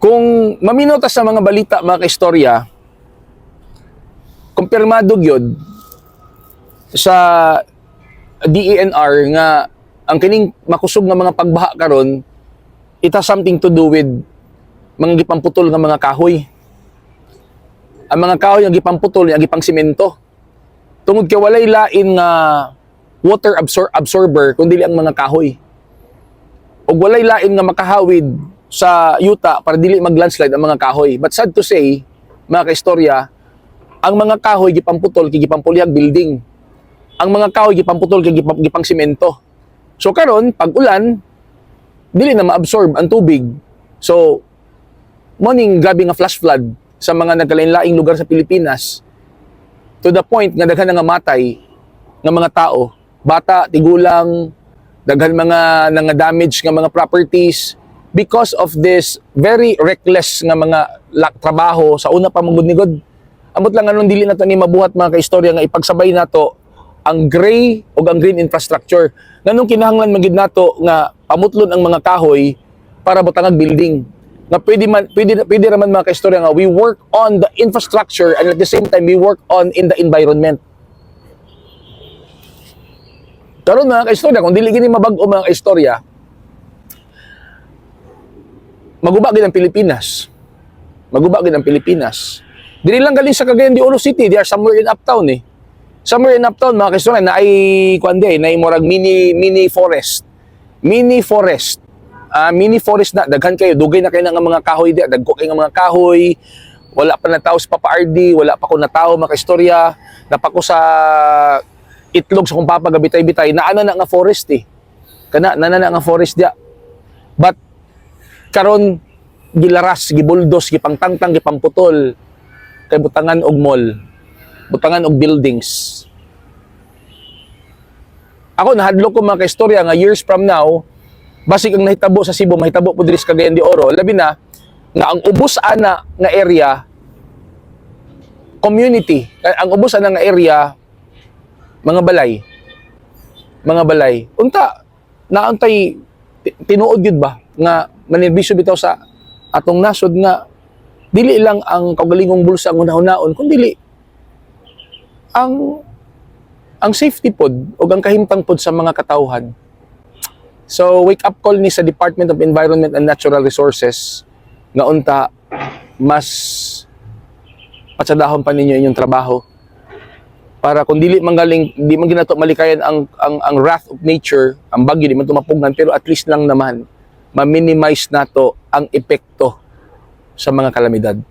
Kung maminaw ta sa mga balita, mga kaistorya, kumpirmado gyud sa DENR nga ang kining makusog nga mga pagbaha karon, it has something to do with mga gipamputol nga mga kahoy. Ang mga kahoy nga gipamputol, nga gipang simento. Tungod kay walay lain nga water absorber kun dili ang mga kahoy. Ug walay lain nga makahawid sa yuta para dili mag-landslide ang mga kahoy. But sad to say, mga kaistorya, ang mga kahoy gipamputol kay gipampulihag building. Ang mga kahoy gipamputol kay gipang simento. So karon pag ulan, dili na ma-absorb ang tubig. So morning grabe nga flash flood sa mga nagkalain-laing lugar sa Pilipinas to the point nga daghan na nga matay nga mga tao, bata, tigulang, daghan mga nga damage nga mga properties because of this very reckless nga mga trabaho sa una pa mangud nigod. Amot lang anong dili nato ni mabuhat, mga kaistorya, nga ipagsabay nato ang gray o ang green infrastructure. Nganong kinahanglan man gid nato nga pamutlon ang mga kahoy para butangag building? Nga pwede man pwede pwede raman, mga kaistorya, nga we work on the infrastructure and at the same time we work on in the environment. Karon, mga kaistorya, kung dili gini mabag-o, mga kaistorya, maguba gid ang Pilipinas. Maguba gid ang Pilipinas. Dili lang galing sa Cagayan de Oro City, they are somewhere in uptown eh. Somewhere in uptown, mga kaistorya, na ay kuan di, na ay murag mini mini forest. Mini forest. Ah, mini forest na daghan kayo, dugay na kayo nga mga kahoy di, dagko kayo nga mga kahoy. Wala pa na tao sa Papa RD, wala pa ko natao, mga kaistorya, napako sa itlog sa kong papa gabitay-bitay, naana na nga forest eh. Kana nana na nga forest dia. But karon gilaras, gibuldos, gipangtangtang, gipamputol kay butangan og mall, butangan og buildings. Ako nahadlok ko, mga kaistorya, nga years from now, basig ang nahitabo sa Cebu, mahitabo po diri sa Cagayan de Oro, labi na nga ang ubos ana nga area community, ang ubos ana nga area mga balay. Mga balay. Unta naantay tinuod gyud ba nga manerbisyo bitaw sa atong nasod nga dili lang ang kaugalingong bulsa ang hunahunahon kundi ang safety pod o ang kahimtang pod sa mga katawhan? So wake up call ni sa Department of Environment and Natural Resources nga unta mas patsadahon pa ninyo inyong trabaho para kung dili man galing di man ginato malikayan ang wrath of nature, ang bagyo, di man tumapugngan, pero at least lang naman ma-minimize nato ang epekto sa mga kalamidad.